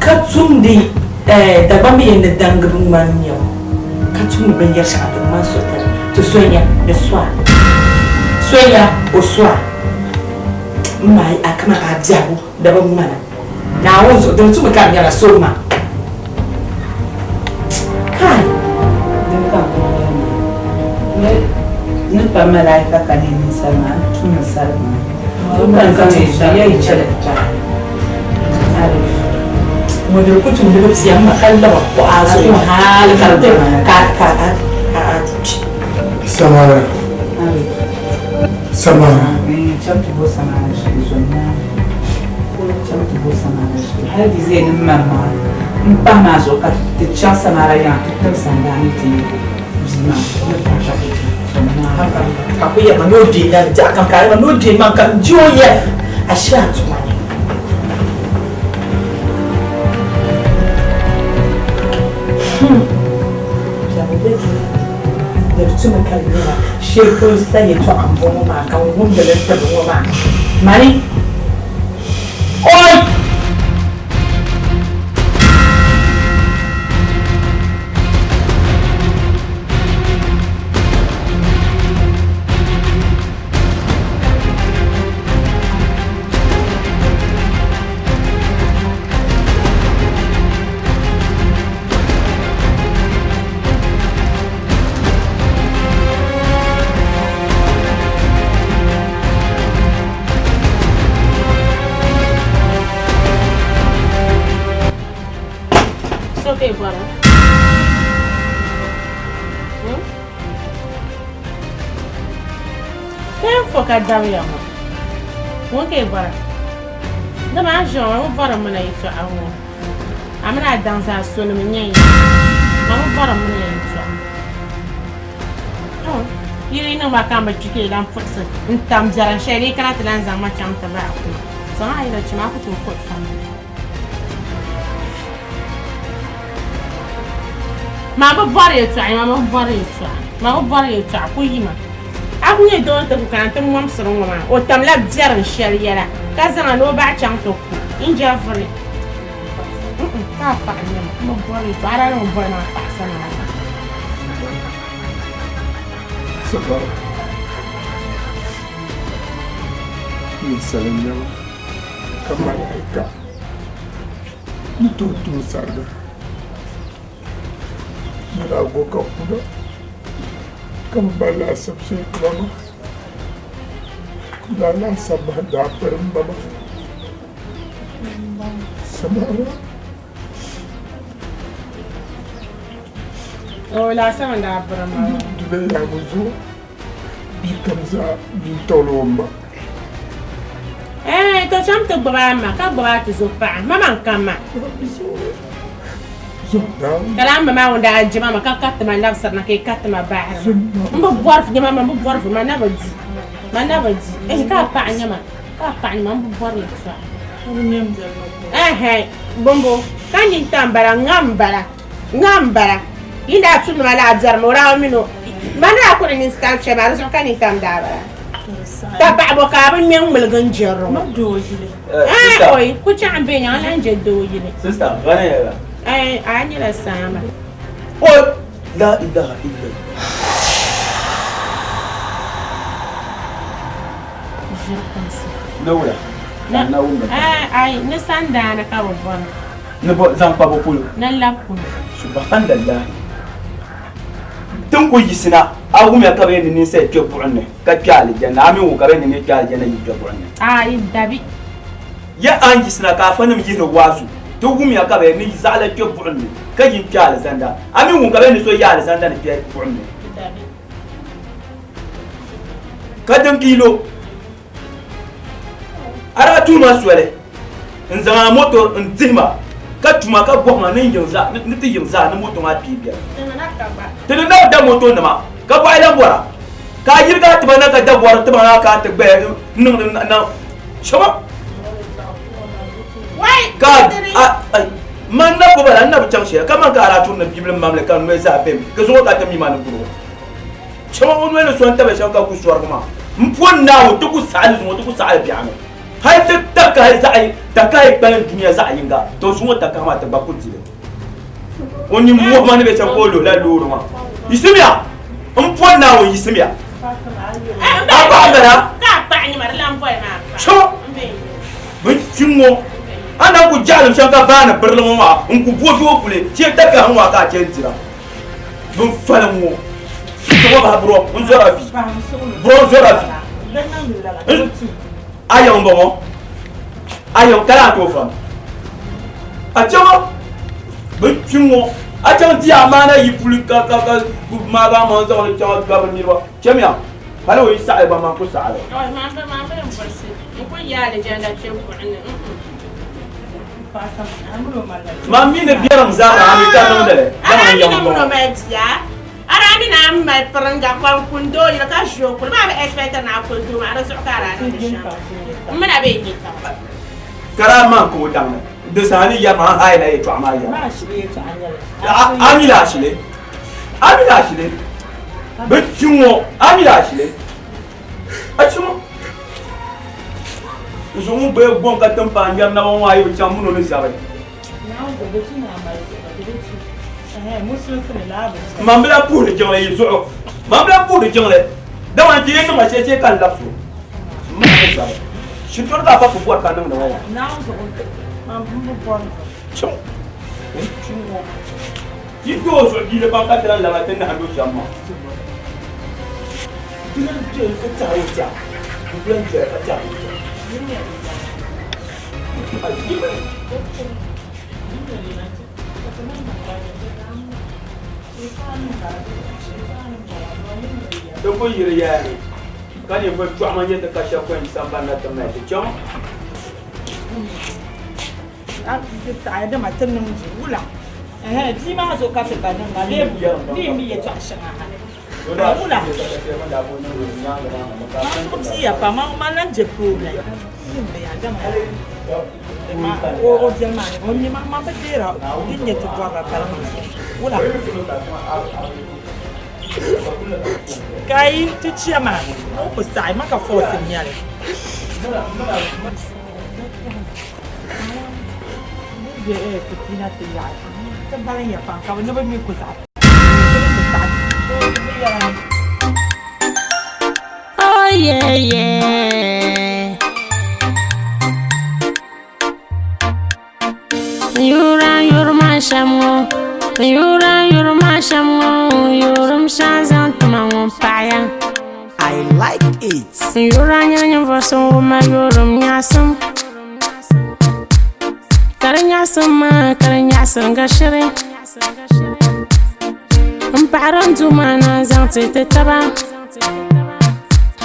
ka tumdi Dagbamba yɛn ni daŋgibu ŋmani nyɛ o ka tumdi binyɛr shɛŋa din ŋmani sotali ti sonya ni sɔa sonya o sɔa m ma a kaman a biɛhigu di bi ŋmana Naawuni zuɣu di ni tumi ka di nyɛla so ma kai. Din ka n kuli yɛli maa ni ni pa malaika ka nyɛ ninsal maa n tumdi sariga maa din ka n zaŋ yi zuɣu ya yi chɛli paai. Ŋun ku tumdi bi bia ma ka laba kuɣa a zuɣu hali ka di ka ka a a kpi. Samara. Samara. Chaŋ ti bo samara shee zom naa. Chaŋ ti bo samara shee. Hali di zee ni mari maa n pahi maa zuɣu ka ti chaŋ samara yaŋ ti tim sandaani ti bia maa ni pahi ka ti chaŋ zom naa. Ka ku yɛri ma ni o deei na biɛɣu kam ka a yɛri ma ni o deei ma ka n di o yɛli a shiri a tuma ni. Di tumi ka di nyɛla shɛli polo sa yɛltɔɣa m-bɔŋɔ maa ka n wumdi li tiri ŋɔ maa. Mani! Oi! So ka yi bɔra? Kpɛm fo ka dabiya ŋɔ, ŋun ka yi bɔra? Dama a ʒiya ŋɔ, a mi bɔri mi na yɛtɔɣa ŋɔ. A mini a daŋ zaa sonima n-nyɛ ya. A mi bɔri mi na yɛtɔɣa. Yi di niŋ ma ka m bi kpi ka yi lan puɣisi n-tam biɛrim shɛli di yi kana ti lan zaŋ ma chaŋ ti bahi kuma. Zaŋ a yɛla chima a ku tooi kuhi fam. Maa bi bɔri yɛltɔɣa, maa bi bɔri yɛltɔɣa, maa bi bɔri yɛltɔɣa, ku yima. A ku nyɛ doo nti ku kana nti mɔmsiri ŋɔ maa, o tamla biɛrim shɛli yɛla ka zaŋ a ni o bahi chaŋ ti ku n-jɛviri. Mm-mm, ka a paɣa nyɛ ma, m bi bɔri yɛltɔɣa, a daa ni bi bɔri maa paɣa sani maa. Sabara, ninsali n-nyɛ ma ka malaika ni tooi tum sariga. Ni daa go ka kuna ka bɛ mali laasabu shee ti ba maa lala laasabu maa daa piri m ba maa Samara. O laasabu n daa piri m ba maa. Dunia yaaŋa zuɣu bia kam zaa nintɔɣili o ma. Ɛɛn, to chaŋ ti gbubi a ma ka gbubi a tizo paɣa, ma man ka ma. Ka laa m ma maa ŋun daa je ma ma ka kariti ma labisiri na ka yi kariti ma bahiri ma. M bi bɔri nyɛ ma, m bi bɔri vi, ma na bi di, ma na bi di. Ɛɛn, ka a paɣa nyɛ ma, ka a paɣa nyɛ ma, m bi bɔri yɛltɔɣa. Ɛɛhɛn, bɔmbɔ, ka nintam bala, ŋa m-bala. Ŋa m-bala. Yi daa tumdi ma lala biɛri maa, o daa bi mini o ma ni daa kuli ninsal shɛli maa, di zuɣu ka nintam daa bala. Ka paɣa bɔ ka a bi ŋme ŋ-ŋmiligi n-jɛri ŋɔ? Ɛɛh oi, ku chaŋ m-be nyaŋ a lan je doo yili. Ɛɛh a nyɛla saama. Oi! La ilaha illallah. Ʒiri kumsi. Ni wula? Ɛɛh ai, ni sandaani ka bɛ bɔri. Ni bɔ zaŋ kpa bɔ polo? Ni labi kuni. Subahanallahi. Tin ku yiɣisina, a wumya ka bɛ yɛn ni ninsal kpe buɣim ni ka kpe alijanna, a mi wum ka bɛ yɛn ni nir kpe alijanna yi kpe buɣim ni. Aai, dabi. Ya a ni yiɣisina ka afanim yihiri waazu, ti wumya ka bɛ yɛn ni zaɣila kpe buɣim ni ka yi kpe alizanda, a mi wum ka bɛ yɛn ni so yi alizanda ni kpe buɣim ni. Dabi. Ka din ka yi lo. A daa tuhi ma soli n-zaŋ a moto n-dihi ma, ka tu ma ka bɔhi ma ni ni ti yiŋ zaa ni moto maa kpee beni. Ti ni na bi da motonima, ka bɔhi lan bɔra, ka a yirigi a tiba na ka da bɔri tiba maa ka a ti gbaya n-niŋdi na shɛba. Ka a man na ko bala, n na bi chaŋ shɛli, kaman ka a daa turi ni bibili mamli ka n noli zaa bemi, ka zuŋɔ ka a ti mi ma ni guri o. Shɛba o noli ni so n-tabi shɛba ka ku sɔrigi maa. M pɔri Naawuni ti ku saɣi li zuŋɔ, ti ku saɣi li biɛɣuni. Hal ti takahi zaɣ takahi kpalim dunia zaɣ yiŋga, to zuŋɔ takahi maa ti gba ku di li. O nini muhi ma ni be shɛm ka o luhila loori maa. Yiɣisimiya! M pɔri Naawuni yiɣisimiya! A paɣa m-bala? Shɛba bɛ kpi ŋ-ŋɔ, a na ku jaɣilim shɛm ka baani birili ŋɔ maa n-ku boogi o kuli, shee takahi ŋɔ maa ka a chɛ n-dira. Bin faliŋ ŋɔ sɔŋɔ bahi burɔ n zɔra vi burɔ n zɔra vi a yɛŋ bɔŋɔ a yɛŋ kala a tooi fam a chaŋɔ bin kpi ŋɔ a chaŋ ti amaana yi puli ka ka ka maagi a maŋ zaŋli chaŋ a gabiri niriba chɛmiya hali o yi saɣali gba man ku saɣali. Man mi ni biɛrim zaa ka a mi ka niŋdi li, dama n yɛm m-bɔŋɔ. A daa mi ni a mali piringa kɔŋ doo yili ka ʒi o kuli maa bi expect ni a kuli doo maa di zuɣu ka a daa niŋdi shɛm m mi na bee n-nyɛ taba. Ka daa man ka o daŋ ni di saha ni yɛri ma a haai la yɛtɔɣa maa yɛra. A mi la ashili, a mi la ashili, bɛ kpi ŋ-ŋɔ, a mi la ashili. Achimo n zo ŋun gba gom ka tim paai ŋmɛri naba ŋɔ ayi bi chaŋ min o ni zabi. Man bi lahi puhiri jiŋli yi zuɣu. Man bi lahi puhiri jiŋli dama n ti yɛn niŋ a shɛli shee ka n labisi o. M min o ni zabi. Shintɔri ka a pa ku bɔri ka niŋdi ŋɔ maa. Chimo yi kpe o zuɣu biili pam ka ti lahi laba ti nahindi o shɛm maa. Di lan doya ka tɛhi o tɛha, di ku lan doya ka tɛhi o tɛha. Di ku yiri yaya ni ka ninvuɣ chɔɣima nyɛ ti ka shɛb kɔŋ sambani na ti mali ti chaŋ. Dama ti niŋ di wula bia maa zuɣu ka ti gba niŋ maa bee mi mi yɛltɔɣa shɛŋa ha wula maa zuɣu piya pam maa lan je problem o viɛli maa ni o mi maa bi deera din nyɛ ti bɔrila pali maa zuɣu. Wula. Ka yi ti chɛ ma, o ku saɣi ma ka force n-nyɛ li. Bɛ fitina ti yaɣi. Ti balim ya pam ka bɛ ni bi mi ku zaɣi. Oh yeah yeah. N yura n yuri maa shɛm ŋɔ n yura n yuri maa shɛm ŋɔ n yurim shɛŋa zaŋ tima ŋɔ n paɣiya. I like it. N yura nyɛla ninvuɣu so ŋun mali yurim nyaɣisim ka di nyaɣisim maa ka di nyaɣisim ka shiri n paɣiri n duuma na zaŋ ti ti taba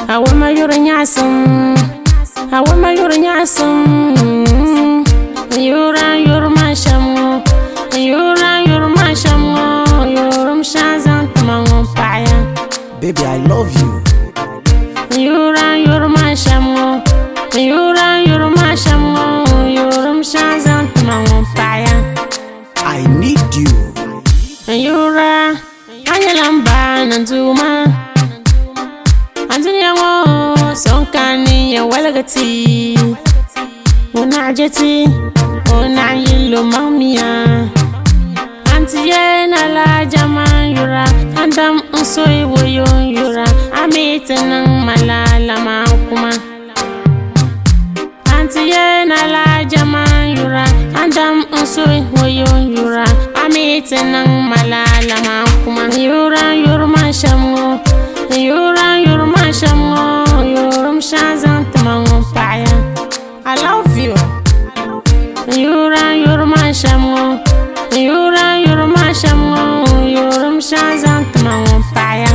a wumma yuri nyaɣisim a wumma yuri nyaɣisim n yura n yuri maa shɛm ŋɔ n yura n yuri maa shɛm ŋɔ yurim shɛŋa zaŋ tima ŋɔ n paɣiya Baby, I love you. N yura n yuri maa shɛm ŋɔ n yura n yuri maa shɛm ŋɔ yurim shɛŋa zaŋ tima ŋɔ n paɣiya I need you. N yura a nyɛla n ba ni n duuma Andunia ŋɔ so n kani yɛn waligi ti O naɣ je ti o naɣ yil o maŋ mia Anti ye na la jama n yura An dam n soyi woyo n yura A mi ti niŋ ma lala maa kuma Anti ye na la jama n yura An dam n soyi woyo n yura A mi ti niŋ ma lala maa kuma N yura n yuri maa shɛm ŋɔ N yura n yuri maa shɛm ŋɔ N yurim shɛŋa zaŋ tima ŋɔ paɣiya I love you N yura n yuri maa shɛm ŋɔ N yura n yuri maa shɛm ŋɔ N yurim shɛŋa zaŋ tima ŋɔ paɣiya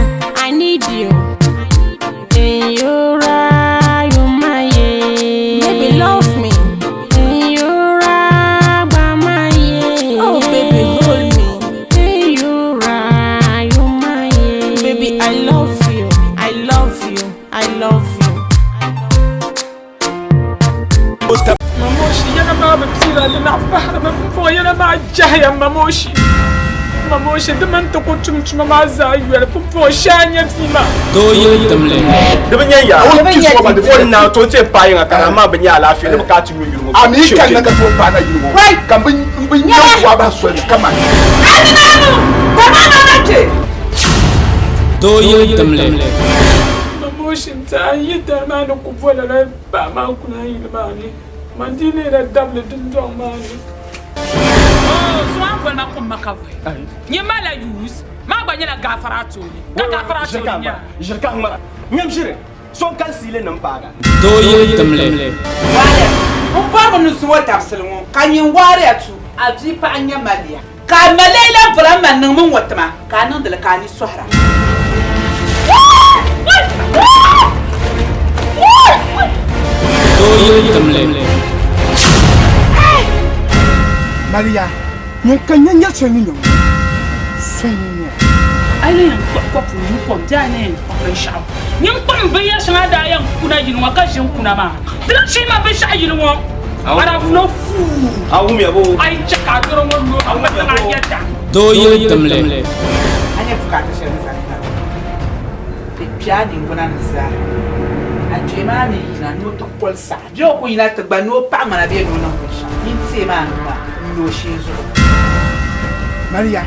I need you N yura yuma ye Baby love me N yura gbama ye Oh baby hold me N yura yuma ye Baby I love you I love you I love you Mamoshi yɛla maa bi piila di naɣ pahirimi pumpɔŋɔ yɛla maa jɛhiya Mamoshi Mamoshi di mini ti ku tum tuma maa zaa yoli pumpɔŋɔ shee a nya bia maa. Doo yili timli. Di bi nya yaa. O ti so ba di o na to te paai yiŋa ka amaa bi nya alaafee ni bi ka ti nyu yuli ŋɔ. A mi ka na ka tooi paai na yuli ŋɔ ka n bi nya waa bahi soli ni kaman. Doo yili timli. Mamoshi n-ti a yi dari maa ni ku bo lala paɣa maa n-kuna yili maa ni man dii leela dabili dundɔŋ maa ni. Oh, so a voli ma kum ma ka vuhi. Nyɛ ma la use, maa gba nyɛla gaafara a tooni. Ka gaafara a tooni nya. Ʒiri ka ŋmara. Nyam ʒiri, so n kali siili nim paaga. Doo yili timli. Waale, m bɔrimi ni zuŋɔ dabisili ŋɔ ka nyin waariya tu a bia paɣa n-nyɛ Malia. Ka a ma lee lan bol a ma niŋmi ŋ-ŋɔ ti ma, ka a niŋdi li ka a ni sɔhira. Doo yili timli. Maria, nyin ka nya nya so ni nyɛ ŋɔ, so n-nyɛ. A yi yɛn kpuɣi kɔpu nyu kom bee a ni yɛn kpuɣi binshɛɣu, nyin kpuɣim binyɛr shɛŋa daa yɛn kuna yili ŋɔ ka ʒi n-kuna maa. Di lahi shee maa binshɛɣu yili ŋɔ. A daa vuno fuu. A wumya bo. A yi chɛ ka a dɔro ŋɔ lu a ŋmani a yɛda. Doo yili timli. A nya bukaata shɛli ni zaŋ tab ti kpe a niŋgbuna ni zaa. A kpee maa ni yina ni o ti koli saɣi bee o ku yina ti gba ni o paɣi ŋmana bee ni o niŋ binshɛɣu. Nyin teei maa nuu maa n-lo o shee zuɣu. Maria,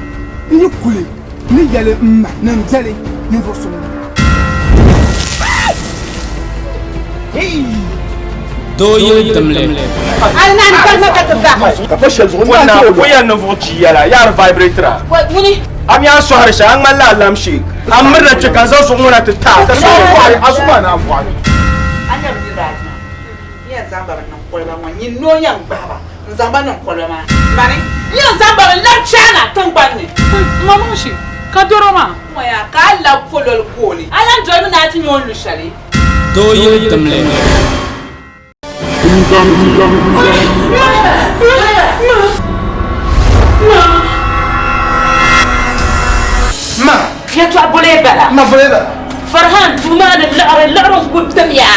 n yi kuli ni yɛli m ma ni m biɛli ninvuɣ so ŋun. Doo yili timli. Ka pa shɛli zuɣu n daa O yɛn ninvuɣ chi yɛla yaari vibrator a. A mi a sɔhiri shɛli a ŋmanila alam shake. A mirina kpe ka n zaŋ zuɣu ŋɔ na ti taai. Ka so bɔhiri a zuɣu maa naan bɔhiri. A nya bɛ niriba ayi maa n yɛn zaŋ ba bi niŋ koliba ŋɔ nyin noo yɛn gbahi ba n zaŋ ba niŋ koliba maa mani n yɛn zaŋ ba bi labi China tiŋgbani ni. Mamoshi, ka dɔro maa. Ŋɔ yaa ka a labi pololi gooni a lan dolimi ni a ti nya o ni lu shɛli. Doo yili timli. Ma! Yɛtɔɣa bolii bala. Ma bolii bala. Farhan duu maa ni liɣiri liɣiri n-ku timya.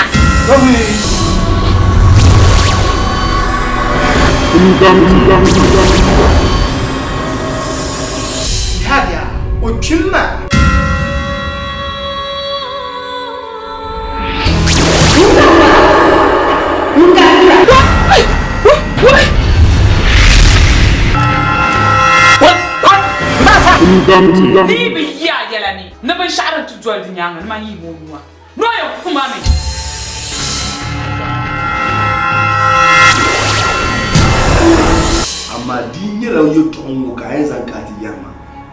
O kpimi maa. Ni yi bi yi a yɛla ni, ni binshɛɣu din ti doli di nyaaŋa ni man yi o nua ni o yɛn kum a mi. Amaa di yi nyɛla yɛtɔɣa ŋ-ŋɔ ka a yɛn zaŋ ka a ti yɛri ma,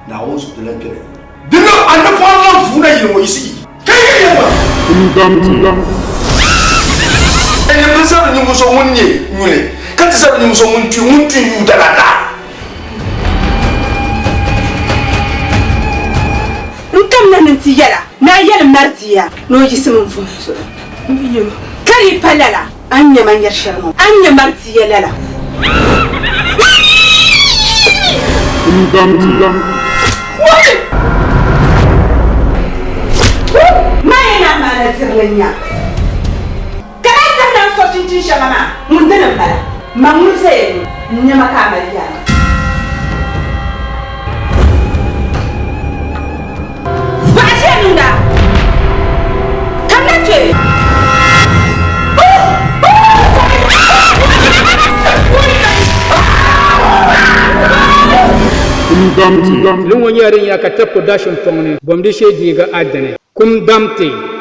Naawuni suhu ti lan kpɛra yɛli. Di niŋ a ni pɔri lan vuuna yili ŋɔ yiɣisi yi ka yi yɛli ma. N bi zabiri ninvuɣ so ŋun nyɛ nyuli, ka ti zabiri ninvuɣ so ŋun tu ŋun tu yuui dala daa. N kamina ni n ti yɛl a ni a yɛli Mardia ni o yiɣisimi n-vuhim zuɣu. Ka di yi pa lala, a ni nya ma nyari shɛli ŋɔ, a ni nya Mardia lala. Maa yi naan maana dirili n-nya ka daa zaŋ na n-so chinchin shɛŋa maa, ŋun dini m-bala? Ma ŋun zaya ŋɔ, n-nya ma ka a mali yaa. Baɣa ʒiya niŋda, kamina kpe. Li ŋɔ nyɛla din yina ka Tap Production fɔŋ ni, bom di shee deegi a dini. Kum damti.